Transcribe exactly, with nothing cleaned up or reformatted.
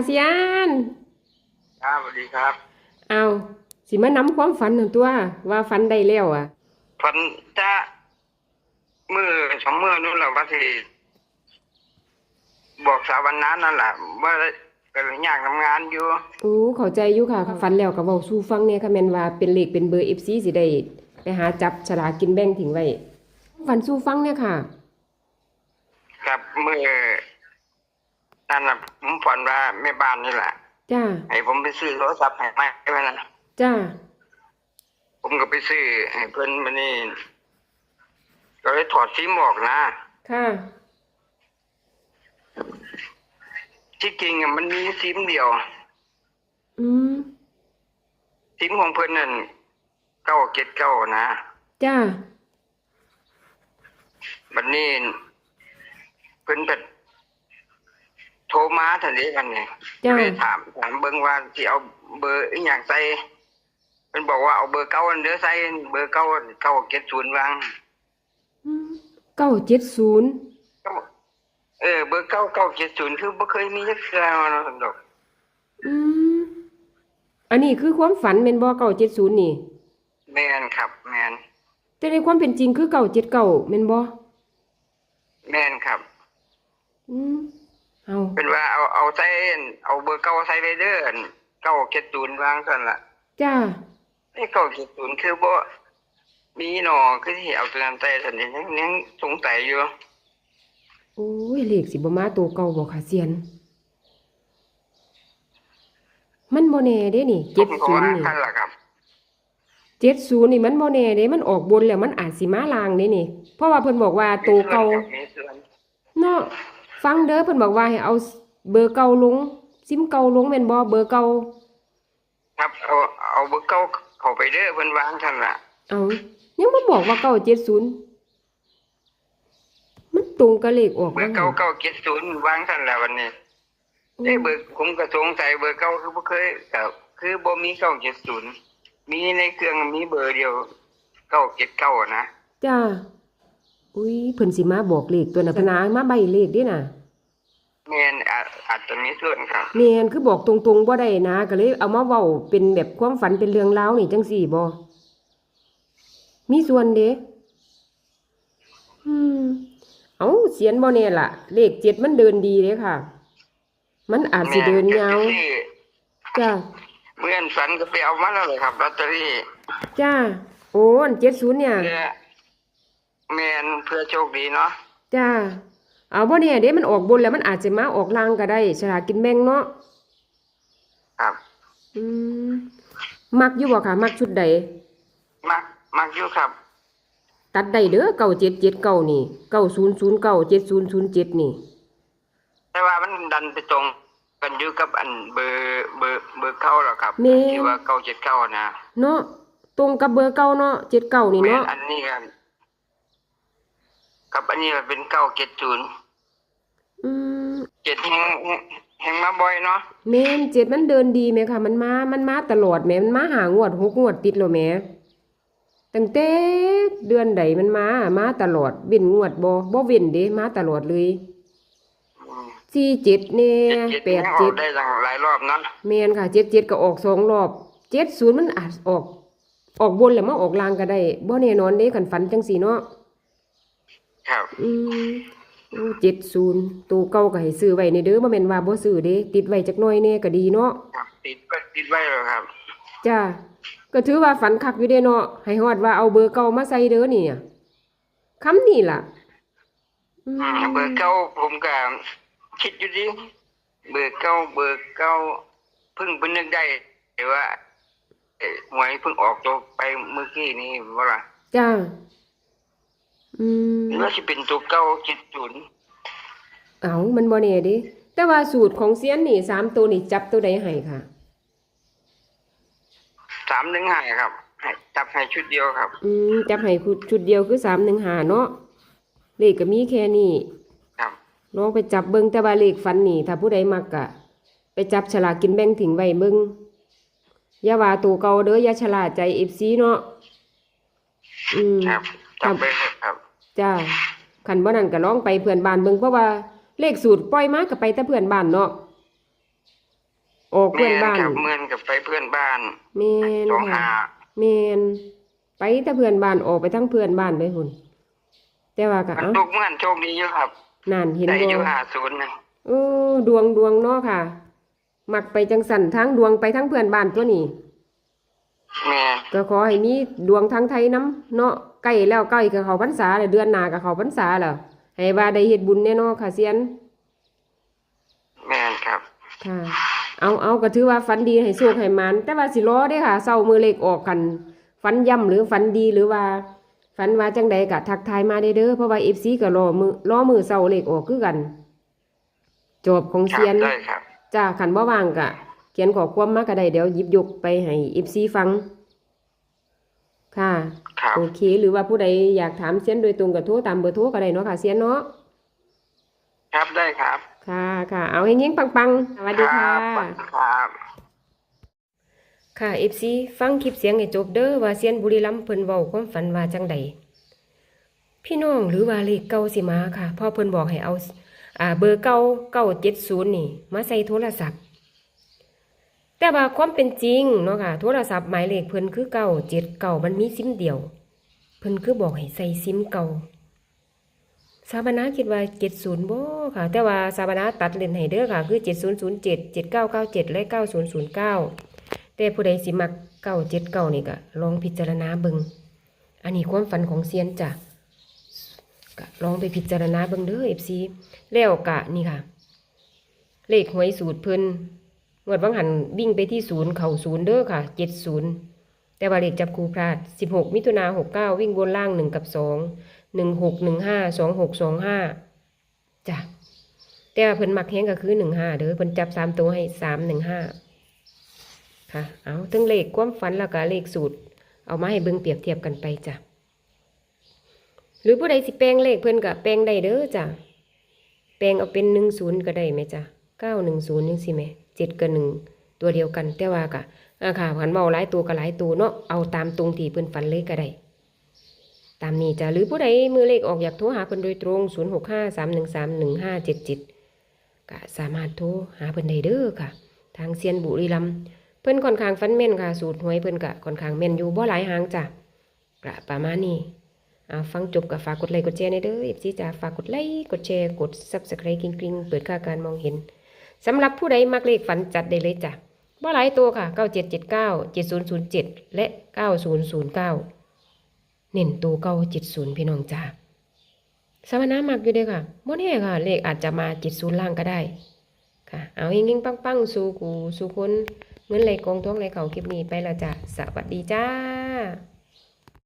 เซียน ครับ สวัสดีครับ เอา สิมานำความฝันนั่นตัว ว่าฝันได้แล้วอะ ฝันจะมื้อสองมื้อนู่นแหละ ว่าสิบอกสาววันนั้นนั่นแหละ ว่าก็ยากทำงานอยู่ โอ้ เข้าใจอยู่ค่ะ ฝันแล้วก็เว้าสู่ฟังแหน่ คันแม่นว่าเป็นเลขเป็นเบอร์ เอฟซี สิได้ไปหาจับฉลากกินแบ่งถิงไว้ ฝันสู่ฟังแหน่ค่ะ ครับ มื้อ นั่นน่ะ ผมฝันว่าแม่บ้านนี่แหละ จ้า ให้ผมไปซื้อโทรศัพท์ให้ใหม่ว่าซั่น จ้า ผมก็ไปซื้อให้เพิ่น บัดนี้ ก็เลยถอดซิมออกนะ ค่ะ ที่จริงอะมันมีซิมเดียว อืม ซิมของเพิ่นนั่น เก้าเจ็ดเก้า นะ จ้า บัดนี้ เพิ่นก็โทรมาทันทีกันนี่ จ้า เลยถาม ถามเบิ่งว่าสิเอาเบอร์อีหยังใส่ เพิ่นบอกว่าเอาเบอร์เก่าอันเด้อ ใส่เบอร์เก่า เก้าเจ็ดศูนย์ วาง อืม เก้าเจ็ดศูนย์ เออ เบอร์เก่า เก้าเจ็ดศูนย์ คือบ่เคยมีจักเทื่อเนาะ ซั่นดอก อืม อันนี้คือความฝันแม่นบ่ เก้าเจ็ดศูนย์ นี่ แม่นครับ แม่น แต่ในความเป็นจริงคือ เก้าเจ็ดเก้า แม่นบ่ แม่นครับ อืม เอา เพิ่นว่าเอา เอาใส่ เอาเบอร์เก่าใส่ไว้เด้อ เก้าเจ็ดศูนย์ วางซั่นล่ะ จ้า ไอ้ เก้าเจ็ดศูนย์ คือบ่มีหนอ คือสิเอาตัวนั้นใส่ซั่นนี่ ยัง ยังสงสัยอยู่ โอ้ย เลขสิบ่มาตัวเก่าบ่คะเซียน มันบ่แน่เด้นี่ ผมก็ว่า เจ็ดศูนย์ นี่ ซั่นล่ะครับ เจ็ดศูนย์ นี่มันบ่แน่เด้ มันออกบนแล้วมันอาจสิมาล่างเด้นี่ เพราะว่าเพิ่นบอกว่าตัวเก่า มีส่วนครับ มีส่วน เนาะ ฟังเด้อ เพิ่นบอกว่าให้เอาเบอร์เก่าลง ซิมเก่าลงแม่นบ่ เบอร์เก่า ครับ เอา เอาเบอร์เก่าเข้าไปเด้อ เพิ่นวางซั่นล่ะ เอา ยังมาบอกว่า เก้าเจ็ดศูนย์ มันตรงกับเลขออก เบอร์เก่า เก้าเจ็ดศูนย์ วางซั่นล่ะ บัดนี้ อืม เอ้ย เบอร์ ผมก็สงสัยเบอร์เก่าคือบ่เคย ก็คือบ่มี เก้าเจ็ดศูนย์ มีในเครื่องมีเบอร์เดียว เก้าเจ็ดเก้า นะ จ้า อุ้ย เพิ่นสิมาบอกเลขตัวน่ะ เพิ่นหามาใบ้เลขเด้น่ะ แม่น อาจ อาจจะมีส่วนครับ แม่น คือบอกตรงๆบ่ได้นะ ก็เลยเอามาเว้าเป็นแบบความฝันเป็นเรื่องราวนี่จั่งซี้บ่ มีส่วนเด้ อืม เอ้า เซียนบ่แน่ล่ะ เลขเจ็ดมันเดินดีเด้ค่ะ มันอาจสิเดินยาว แม่น เจ็ดสิบสี่ จ้า มื้อนั้นฝันก็ไปเอามาแล้วแหละครับ ลอตเตอรี่ จ้า โอ้ อัน เจ็ดศูนย์ เนี่ย เพื่อ แม่น เพื่อโชคดีเนาะ จ้า เอาบ่แน่เด้ มันออกบนแล้วมันอาจจะมาออกล่างก็ได้ ฉลากกินแบ่งเนาะ ครับ อืม มักอยู่บ่คะ มักชุดใด มัก มักอยู่ครับ ตัดได้เด้อ เก้าเจ็ดเจ็ดเก้า นี่ เก้าศูนย์ศูนย์เก้า เจ็ดศูนย์ศูนย์เจ็ด นี่ แต่ว่ามันดันไปตรงกันอยู่กับอันเบอร์ เบอร์ เบอร์เก่าแล้วครับ แม่น ที่ว่า เก้าเจ็ดเก้า นะ เนาะ ตรงกับเบอร์เก่าเนาะ เจ็ดเก้า นี่ แม่น เนาะ อันนี้กัน ครับ อันนี้มันเป็น เก้าเจ็ดศูนย์ อืม เจ็ดแฮง แฮง แฮงมาบ่อยเนาะ แม่น เจ็ดมันเดินดีแหมค่ะ มันมา มันมาตลอดแหม มันมาห้างวด หกงวดติดแล้วแหม ตั้งแต่เดือนใดมันมา มาตลอด เว้นงวดบ่ บ่เว้นเด้ มาตลอดเลย อืม สี่เจ็ด แน่ เจ็ดเจ็ด แปดเจ็ด ยังออกได้ตั้งหลายรอบนะ แม่นค่ะ เจ็ดเจ็ด ก็ออกสองรอบ เจ็ดศูนย์ มันอาจออก ออกบนแล้วมาออกล่างก็ได้ บ่แน่นอนเด้ คันฝันจั่งซี้เนาะ ครับ อืม โอ้ เจ็ดศูนย์ ตัวเก่าก็ให้ซื้อไว้แหน่เด้อ บ่แม่นว่าบ่ซื้อเด้ ติดไว้จักหน่อยแหน่ก็ดีเนาะ ครับ ติดไว้ ติดไว้แล้วครับ จ้า ก็ถือว่าฝันคักอยู่เด้เนาะ ให้ฮอดว่าเอาเบอร์เก่ามาใส่เด้อเนี่ย คำนี้ล่ะ อืม อืม เบอร์เก่าผมก็คิดอยู่ดิ เบอร์เก่า เบอร์เก่า เพิ่งไปนึกได้ว่า เอ่อ หวยเพิ่งออกตัวไปเมื่อกี้นี้บ่ล่ะ จ้า อืม หรือว่าสิเป็นตัวเก่า เจ็ดศูนย์ เอ้า มันบ่แน่เด้ แต่ว่าสูตรของเซียนนี่ สามตัวนี่จับตัวใดให้ค่ะ สามหนึ่งห้า ครับ ให้ จับให้ชุดเดียวครับ อืม จับให้ชุดเดียวคือ สามหนึ่งห้า เนาะ เลขก็มีแค่นี้ ครับ ลองไปจับเบิ่ง แต่ว่าเลขฝันนี่ ถ้าผู้ใดมักก็ไปจับฉลากกินแบ่งถิงไว้เบิ่ง อย่าว่าตัวเก่าเด้อ อย่าชะล่าใจ เอฟซี เนาะ อืม ครับ จับไปเถอะครับ จ้า คันบ่นั้นก็ลองไปเพื่อนบ้านเบิ่ง เพราะว่าเลขสูตรปล่อยมาก็ไปแต่เพื่อนบ้านเนาะ ออกเพื่อนบ้าน แม่นครับ เมือนกับไปเพื่อนบ้าน แม่น สอง ค่ะ ห้า แม่น ไปแต่เพื่อนบ้าน ออกไปทั้งเพื่อนบ้านไปพุ่น แต่ว่าก็ มัน เอ้า ตกเมือนโชคดีอยู่ครับ นั่นเห็น ได้ บ่ อยู่ห้าศูนย์นะ เออ ดวงดวงเนาะค่ะ มักไปจังสั่น ทั้งดวงไปทั้งเพื่อนบ้านตัวนี้ แม่น ก็ขอให้มีดวงทั้งไทยนำเนาะ ใกล้แล้ว ใกล้ก็เข้าพรรษาแล้ว เดือนหน้าก็เข้าพรรษาแล้ว ให้ว่าได้เฮ็ดบุญแน่เนาะค่ะเซียน แม่นครับ ค่ะ เอา เอา ก็ถือว่าฝันดี ให้โชคให้หมาน แต่ว่าสิรอเด้อค่ะ เช้ามื้อเลขออก คันฝันย่ำหรือฝันดี หรือว่าฝันว่าจังใดก็ทักทายมาได้เด้อ เพราะว่า เอฟซี ก็รอมื้อ รอมื้อเช้าเลขออกคือกัน จอบของ ครั เซียน ได้ครับ จ้า คันบ่ว่างก็เขียนข้อความมาก็ได้ เดี๋ยวหยิบยกไปให้ เอฟซี ฟัง ค่ะ ครับ โอเค หรือว่าผู้ใดอยากถามเซียนโดยตรงก็โทรตามเบอร์โทรก็ได้เนาะค่ะ เซียนเนาะ ครับ ได้ครับ ค่ะ ค่ะ เอาเฮงๆปังๆ สวัสดีค่ะ รับสวัสดีครับ ค่ะ เอฟซี ฟังคลิปเสียงให้จบเด้อ ว่าเซียนบุรีรัมย์เพิ่นเว้าความฝันว่าจังใด พี่น้อง หรือว่าเลขเก่าสิมาค่ะ เพราะเพิ่นบอกให้เอา อ่า เบอร์เก่า เก้าเจ็ดศูนย์ นี่ มาใส่โทรศัพท์ แต่ว่าความเป็นจริงเนาะค่ะ โทรศัพท์หมายเลขเพิ่นคือ เก้าเจ็ดเก้า มันมีซิมเดียว เพิ่นคือบอกให้ใส่ซิมเก่า สาวนาคิดว่า เจ็ดศูนย์ บ่ค่ะ แต่ว่าสาวนาตัดเล่นให้เด้อค่ะ คือ เจ็ดศูนย์ศูนย์เจ็ด เจ็ดเก้าเก้าเจ็ด และ เก้าศูนย์ศูนย์เก้า แต่ผู้ใดสิมัก เก้าเจ็ดเก้า นี่ก็ลองพิจารณาเบิ่ง อันนี้ความฝันของเซียนจ้ะ ก็ลองไปพิจารณาเบิ่งเด้อ เอฟซี แล้วก็นี่ค่ะ เลขหวยสูตรเพิ่น งวดวังหันวิ่งไปที่ศูนย์ เข้าศูนย์เด้อค่ะ เจ็ดศูนย์ แต่ว่าเลขจับคู่พลาด สิบหก มิถุนา หกเก้า วิ่งบนล่าง หนึ่ง กับ สอง หนึ่งหก หนึ่งห้า สองหก สองห้า จ้ะ แต่ว่าเพิ่นมักแฮงก็คือ หนึ่งห้า เด้อ เพิ่นจับสามตัวให้ สาม หนึ่ง ห้า ค่ะ เอา ทั้งเลขความฝันแล้วก็เลขสูตร เอามาให้เบิ่งเปรียบเทียบกันไปจ้ะ หรือผู้ใดสิแปลงเลขเพิ่นก็แปลงได้เด้อจ้ะ แปลงเอาเป็น หนึ่งศูนย์ ก็ได้แหมจ้ะ เก้าหนึ่งศูนย์ จังซี้แหม เจ็ด กับ หนึ่ง ตัวเดียวกัน แต่ว่าก็ อ่าค่ะ คันเว้าหลายตัวก็หลายตัวเนาะ เอาตามตรงที่เพิ่นฝันเลยก็ได้ ตามนี้จ้ะ หรือผู้ใดมื้อเลขออกอยากโทรหาเพิ่นโดยตรง ศูนย์หกห้า สามหนึ่งสาม หนึ่งห้าเจ็ดเจ็ด ก็สามารถโทรหาเพิ่นได้เด้อค่ะ ทางเซียนบุรีรัมย์ เพิ่นค่อนข้างฝันแม่นค่ะ สูตรหวยเพิ่นก็ค่อนข้างแม่นอยู่ บ่หลายหางจ้ะ ก็ประมาณนี้ อ่า ฟังจบก็ฝากกดไลค์กดแชร์แหน่เด้อ เอฟซี จ้า ฝากกดไลค์กดแชร์ กด Subscribe กริ๊งๆ เปิดค่าการมองเห็น สำหรับผู้ใดมักเลขฝันจัดได้เลยจ้ะ บ่หลายตัวค่ะ เก้าเจ็ดเจ็ดเก้า เจ็ดศูนย์ศูนย์เจ็ด และ เก้าศูนย์ศูนย์เก้า เน้นตัวเก่า เจ็ดศูนย์ พี่น้องจ้า สาวนามักอยู่เด้อค่ะ บ่แน่ค่ะ เลขอาจจะมา เจ็ดศูนย์ ล่างก็ได้ค่ะ เอาเฮงๆปังๆ สู่กูสู่คน เงินไหลกองทองไหลเข้า คลิปนี้ไปแล้วจ้ะ สวัสดีจ้า